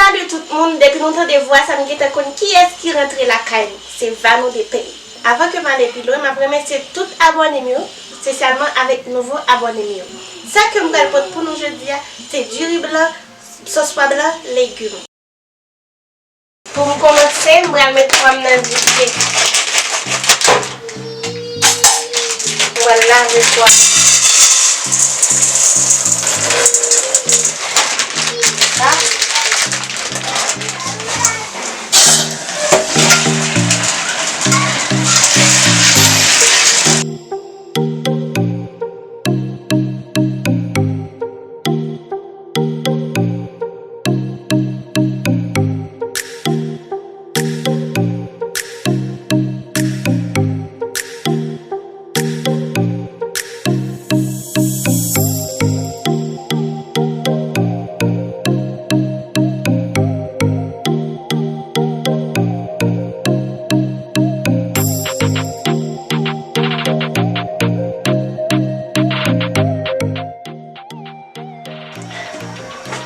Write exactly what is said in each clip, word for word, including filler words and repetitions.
Salut tout moun, depi nou tande vwa sa nou gentan konn kiyès ki rantre lakay nou. Se Vanou de Pey. Avan ke m ale pi lwen, m ap remèsye tout abòne m yo, espesyalman avèk nouvo abòne m yo. Sa ke m pral pote pou nou jodi a, se diri blan, sòs pwa blan, legim. Pou m kòmanse, m pral met pwa m nan difye. M pral lave pwa. Sa.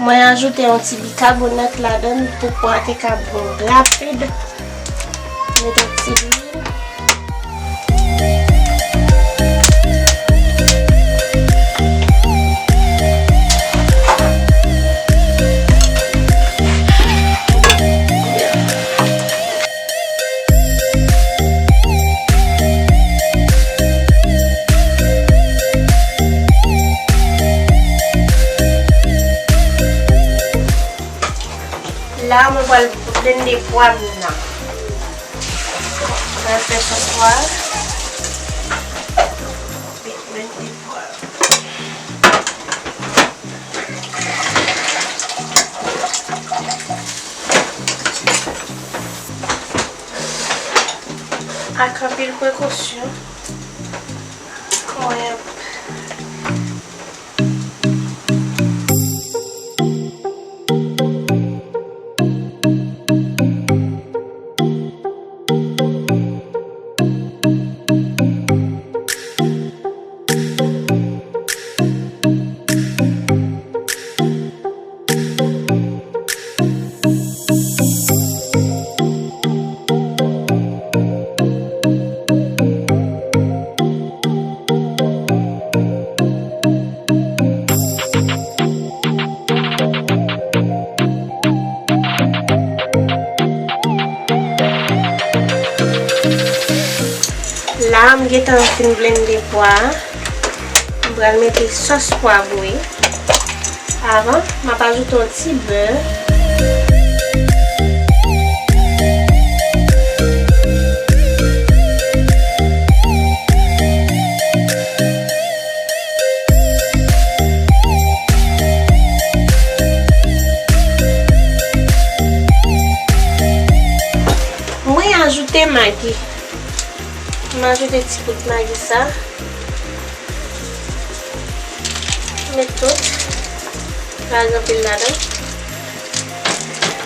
Mwen ajoute yon ti bikabonat ladan l pou pwa te ka bon rapid. Mete yon ti lwil. La, mwen pral blende pwa m nan. Mwen fè sòs pwa. Blende pwa. Ak anpil prekosyon, mwen ap La, m gentan fin blende pwa a. M pral mete sòs pwa bouyi. Avan, m ap ajoute yon ti bè. Mwen ajoute magi. M ajoute ti poud magi sa. Met tout. Pa gen anpil ladan.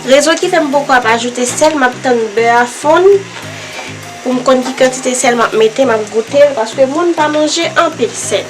Rezon ki fè m poko ap ajoute sèl, m ap tann bè a fonn pou m konn ki kantite sèl m ap mete, m ap goute l, paske moun pa manje anpil sèl.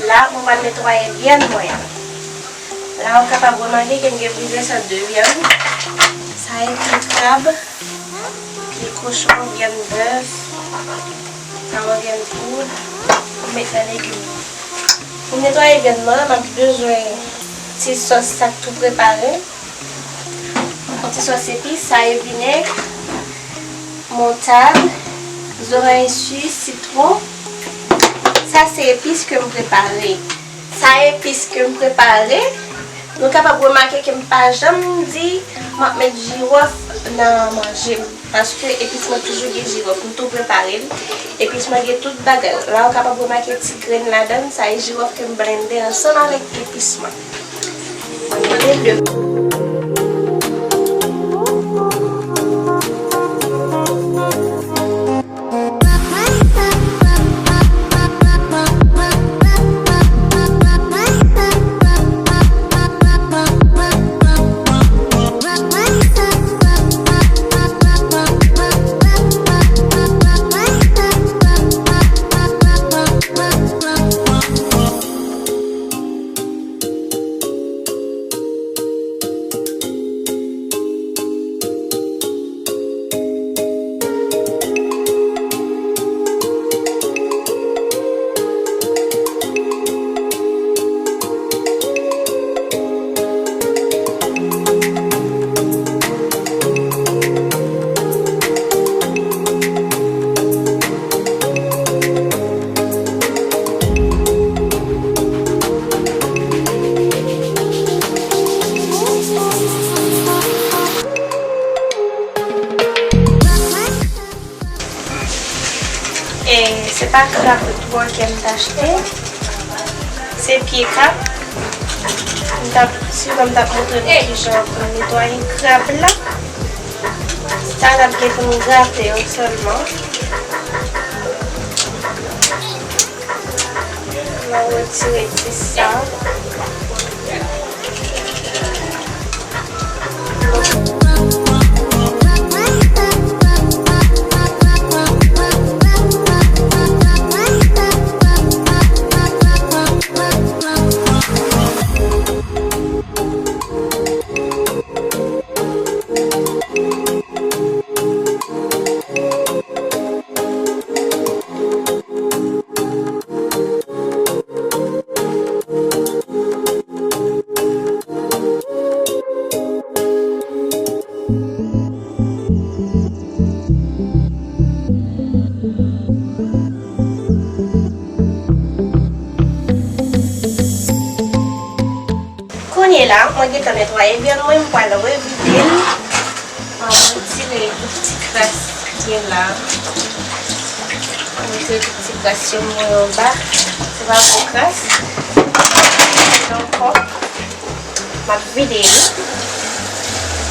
La, mwen pral netwaye vyann mwen an. La, ou kapab remake ke m gen plizyè sòt de vyann. Sa epi krab, pye kochon, vyann bèf, sa mwen vyann poud, m met nan legim. Pou m netwaye vyann mwen, m ap bezwen ti sòs sa k tou prepare. Yon ti sòs epis, sa e vinèg, moutad, zoranj si, sitwon. Sa se epis ke m prepare. Sa epis ke m prepare. Nou kapab remake ke m pa janm di m ap met jiwòf nan manje m. Paske epis mwen toujou gen jiwòf, m tou prepare l. Epis mwen gen tout bagay. La, ou kapab remake ti grenn ladan l, sa e jiwòf ke m blende ansanm avèk epis mwen. Mwen mete de. E se pa krab twò ke m t achte, se pye krab. M t ap, sinon m t ap montre nou kijan pou netwaye krab la. Sa n ap gen pou nou grate yo sèlman. N ap retire ti sa. Kounye la, mwen gentan netwaye vyann mwen, m pral revide l. Mwen retire tout ti kras ki gen la. Mwen retire tout ti kras yo mwen anba. Se pa gwo kras. Ankò, m ap vide l.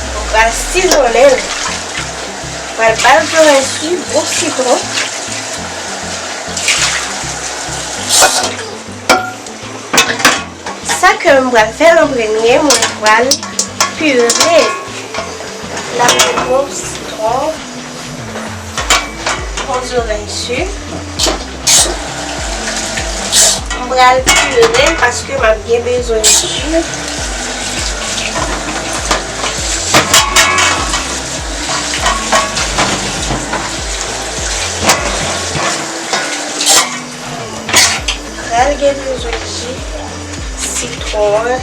Mwen pral sizonnen l. Mwen pral ba l grenn sitwon. Sa ke m pral fè an premye, mwen pral pire. N ap pran sitwon, pran zorèy si. M pral pire l paske m ap byen bezwen ji. Pral gen bezwen ji sitwon an.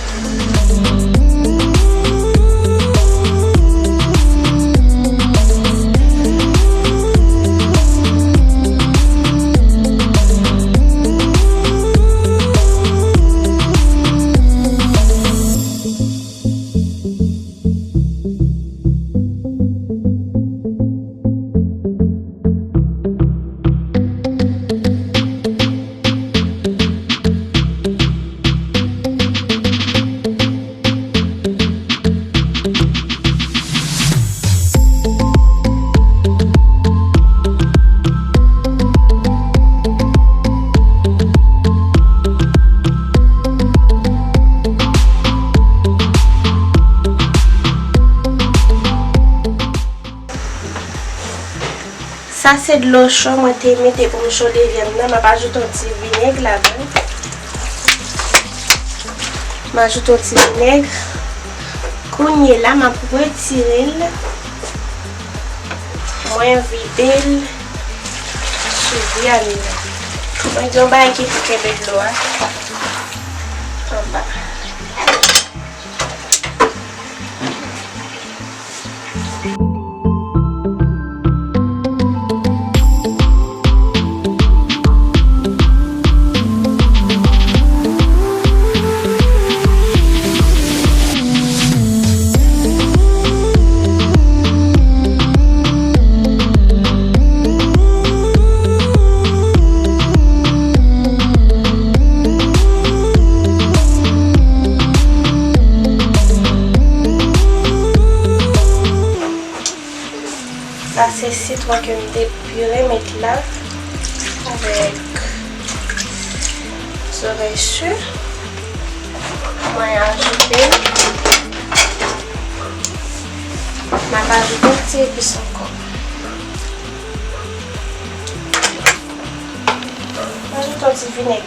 Sa se dlo cho mwen te mete pou m chode vyann nan. M ap ajoute yon ti vinèg ladan l. M ajoute yon ti vinèg. Kounye la, m ap retire l. Mwen vide l sou vyann nan. Mwen gen yon bagay ki pou kenbe dlo a anba. Sitwon ke m te pire met la avèk zorèy sou. Mwen ajoute l. M ap ajoute yon ti epis ankò. M ajoute yon ti vinèg.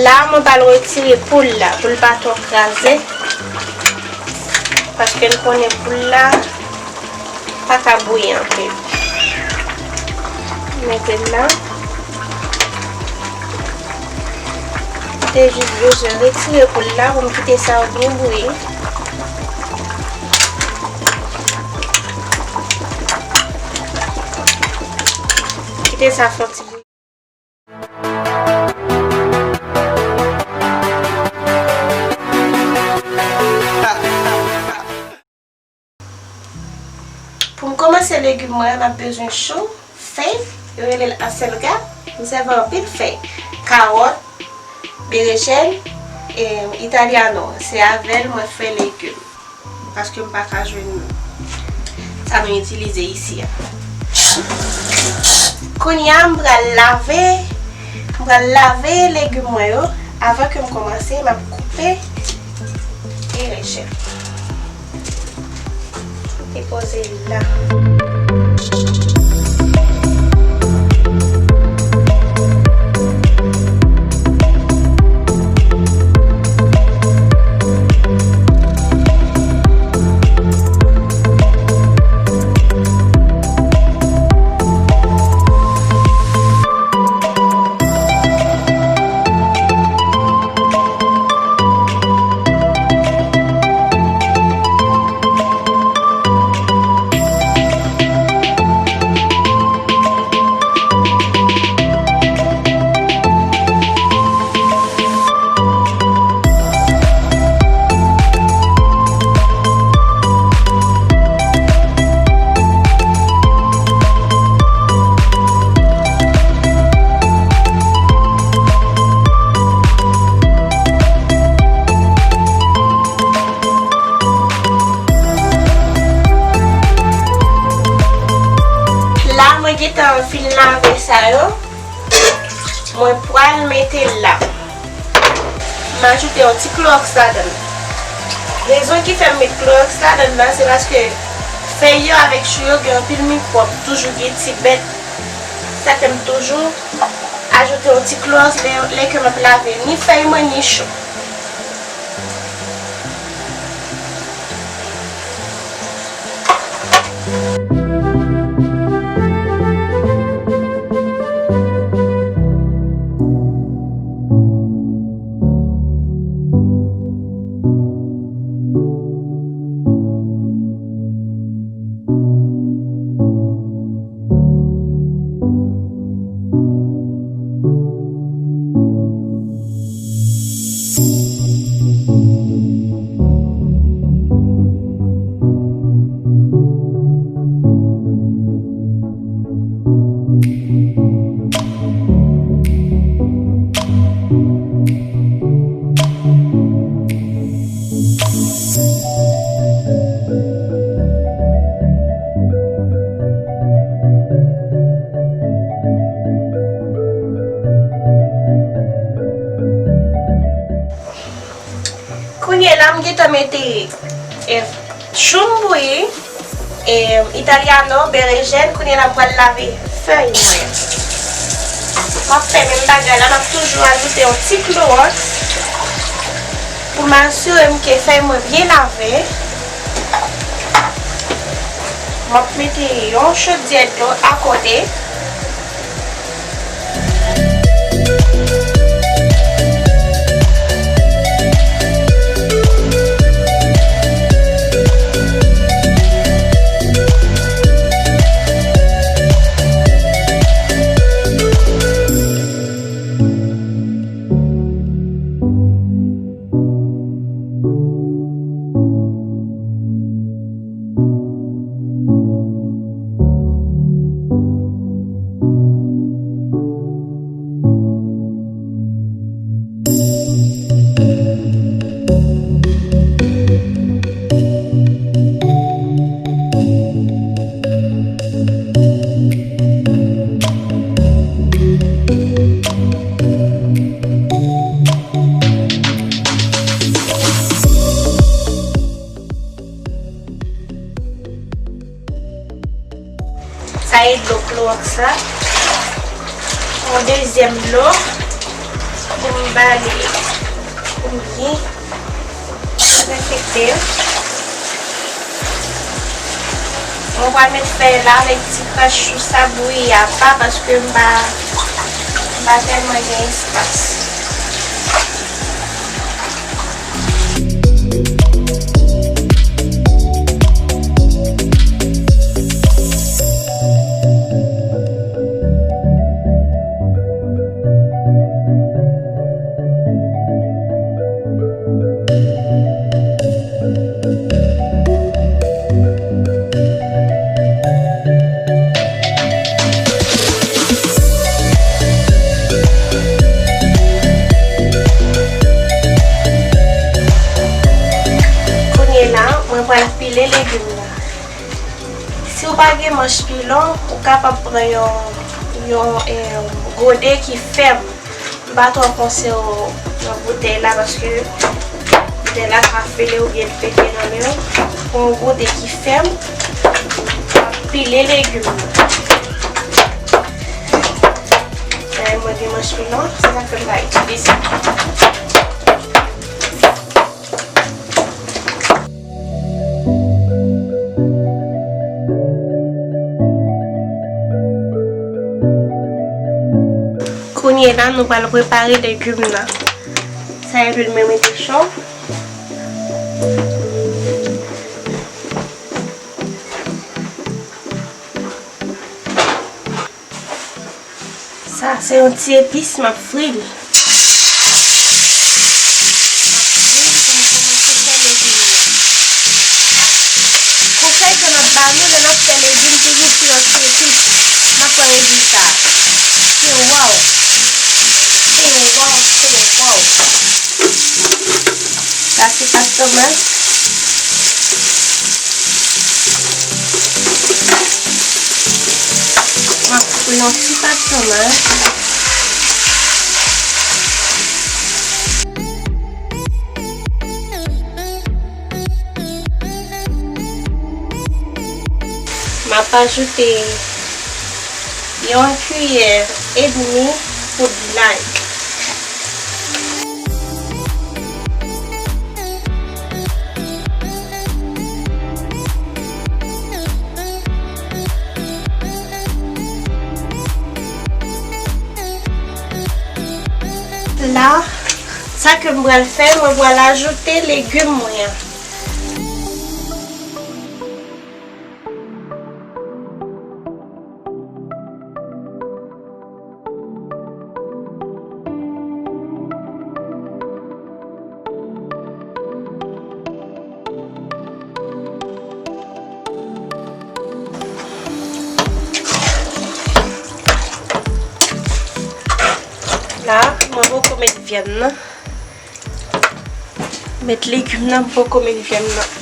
La, mwen pral retire poul la, pou l pa twò kraze. Paske n konnen poul la pa ka bouyi anpil. Mete l la. Te jis bezwen retire poul la pou m kite sa yo byen bouyi. Kite sa fè yon ti bouyi. Pou m kòmanse legim mwen, m ap bezwen chou, fèy, yo rele l aselga. M sèvi anpil fèy, kawòt, berejèn, e italiano. Se avè l mwen fè legim. Paske m pa ka jwenn sa nou itilize isi a. Kounye a, m pral lave, m pral lave legim mwen yo. Avan ke m kòmanse, m ap koupe berejèn. Depoze l la. La, mwen gentan fin lave sa yo. Mwen pral mete l la. M ajoute yon ti klowòks ladan l. Rezon ki fè m met klowòks ladan l la, se paske fèy yo avèk chou yo gen anpil mikwòb, toujou gen ti bèt. Sa fè m toujou ajoute yon ti klowòks lè, lè ke m ap lave ni fèy mwen, ni chou. Kounye a la, m gentan mete, eh, Chou m bouyi, e, italiano, berejèn, kounye a la m pral lave fèy mwen. M ap fè menm bagay la, m ap toujou ajoute yon ti klowòks pou m asire m ke fèy mwen byen lave. M ap mete yon chodyè dlo akote. Sa e dlo klowòks la. Yon dezyèm dlo pou m bale, pou m byen dezenfekte. Mwen pral met fèy la avèk ti krach chou sa bouyi apa paske m pa, m pa tèlman gen espas. Kounye la, mwen pral pile legim la. Si w pa gen manch pilon, ou kapab pran yon, yon, eh, gode ki fèm. M pa twò panse w nan boutèy la paske boutèy la ka fele oubyen l pete nan men w. Pran yon gode ki fèm, w ap pile legim nan. Mwen gen manch pilon, se sa k fè m pa itilize. Kounye la, nou pral prepare legim nan. Sa e lwil mwen mete cho. Sa se yon ti epis, m ap fri l. M ap fri l pou m kòmanse fè legim nan. Konsèy ke m ap ba nou, lè n ap fè legim, toujou fri yon ti epis. N ap wè rezilta. Se waw! Se waw! Se waw! Sa se pat tomat. M ap koupe yon ti pat tomat. M ap ajoute yon kiyè edmi poud lay. La, sa ke m pral fè, mwen pral ajoute legim mwen an. La, mwen poko met vyann nan. Met legim nan, m poko met vyann nan.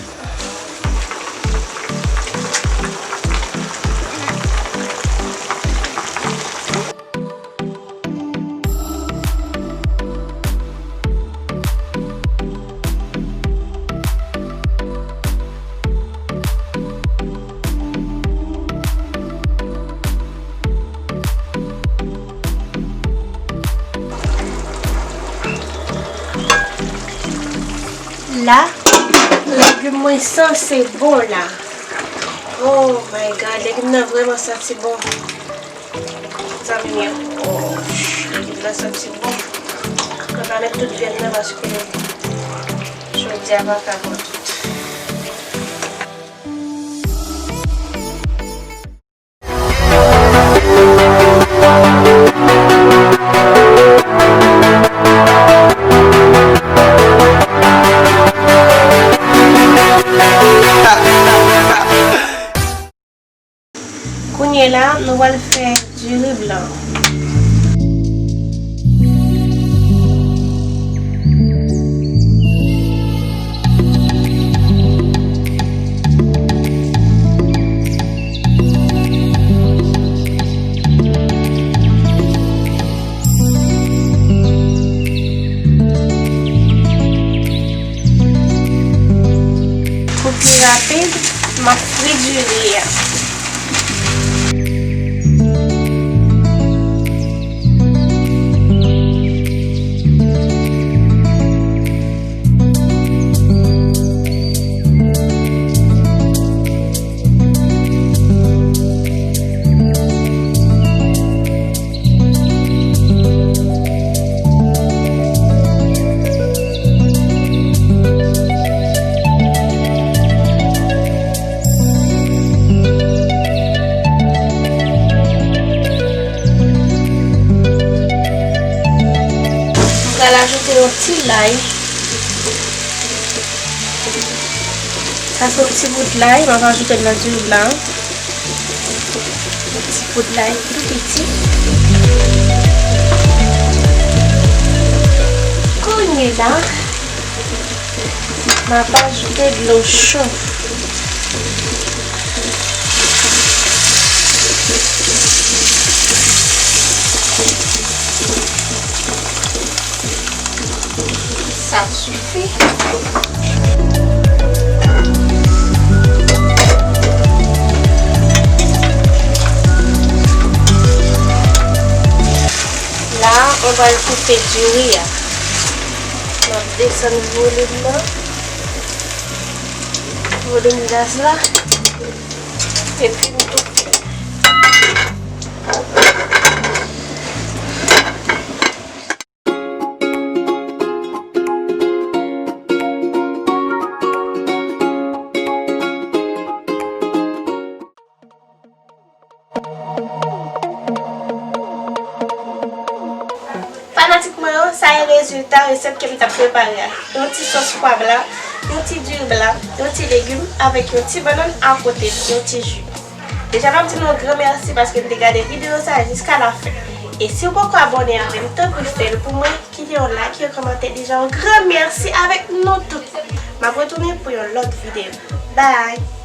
La, legim mwen sanse bon la. Oh my God, legim nan vrèman santi bon. Zanmi m yo, oh, legim nan santi bon. Mwen pa met tout vyann nan paske jodi a pa ka pran tout. Kounye la, nou pral fè diri blan. Pou pi rapid, m ap fri diri a. M pral ajoute yon ti lay. Sa se yon ti bout lay, m ap ajoute l nan diri blan. Yon ti bout lay tou piti. Kounye la, m ap ajoute dlo cho. Sa sifi. La, on va koupe diri a. M ap desann volim nan. Volim gaz la. Epi m koupe. Fanatik mwen yo, sa e rezilta resèt ke m t ap prepare a. Yon ti sòs pwa blan, yon ti diri blan, yon ti legim avèk yon ti bannann akote, yon ti ji. Deja m ap di nou yon gran mèsi paske n te gade videyo sa a jiska lafen. E si w poko abòne avè m, tanpri fè l pou mwen, kite yon like, yon kòmantè, deja yon gran mèsi avèk nou tout. M ap retounen pou yon lòt videyo. Bye!